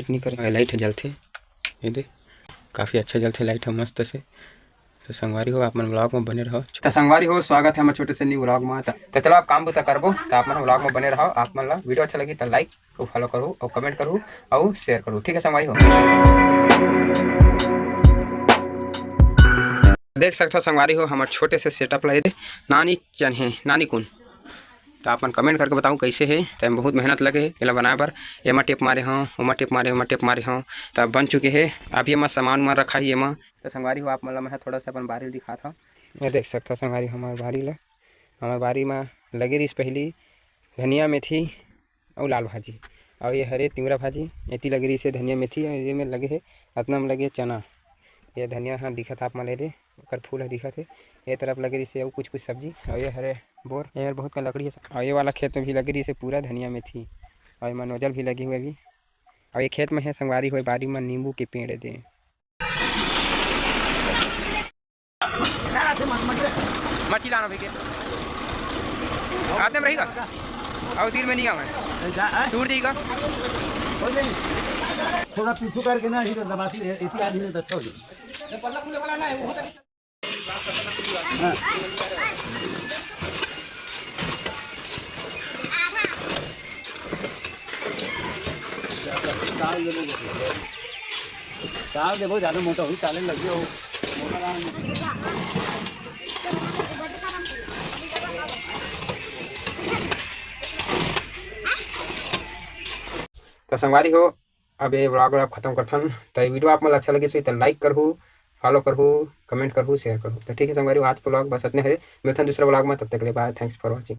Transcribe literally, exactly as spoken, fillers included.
नहीं करे, लाइट ह जलथे, ये दे, काफ़ी अच्छा जलथे लाइट ह मस्त से। तो संगवारी हो, आप मन व्लॉग में बने रहो। तो संगवारी हो, स्वागत है हमर छोटे से न्यू व्लॉग में। त, तो चलो, आप काम बुता करबो, तो आप मन व्लॉग में बने रहो। आप मन ला वीडियो अच्छा लगी तो लाइक अउ फॉलो करू अउ कमेंट करू अउ शेयर करू, ठीक है संगवारी हो। देख सकथो संगवारी हो, हमर छोटे से सेटअप ला ये दे, नानी चन हे, नानी कुन। तो आप मन कमेंट करके बताओ कैसे हे। तो एमा बहुत मेहनत लगे हे एला बनाए बर। एमा टेप मारे हों, ओमा टेप मारे, ओमा टेप मारे हों, तब बन चुके हे। अभी एमा सामान उमान रखा ही एमा। तो संगवारी हो, आप मन ला मैं थोड़ा सा अपन बारी ल दिखात हौं। ये देख सकथो संगवारी, हमर बारी ला, हमर बारी मा लगे रहिस पहली धनिया, मेथी अउ लाल भाजी, अउ ये हरे तिंवरा भाजी। एती लगे रहिस हे धनिया, मेथी, अउ ये में लगे हे, अतना में लगे चना। ये धनिया ह दिखत आप मन ले दे, ओकर फूल ह दिखत हे। ये तरफ लगे रहिस हे अउ कुछ कुछ सब्जी, अउ ये हरे बोर, ये हर बहुत कन लकड़ी हे। अउ ये वाला खेत में भी लगे रहिस हे पूरा धनिया, मेथी, अउ एमा नोजल भी लगे हुए अभी। अउ ये खेत में हे संगवारी हो, बारी में नींबू के पेड़ हे दे। मत चिल्लाना भैया, आते में रहेगा। अउ तीर में नहीं आवे, दूर जाएगा। थोड़ा पीछू करके ना, इधर दबाती है, इसी आदमी तो अच्छा हो जाए। ताल देबो, ज्यादा मोटा होही, ताले लग जाओ। तो संगवारी हो, अब ये व्लॉग ला खत्म करथन। तो ये वीडियो आप मन ला अच्छा लगिस होही तो लाइक करहू, फॉलो करहू, कमेंट करहू, शेयर करहू। तो ठीक है संगवारी हो, आज के व्लॉग बस अतने हरे। मिलथन दूसरा व्लॉग में, तब तक के लिए बाय, thanks for watching।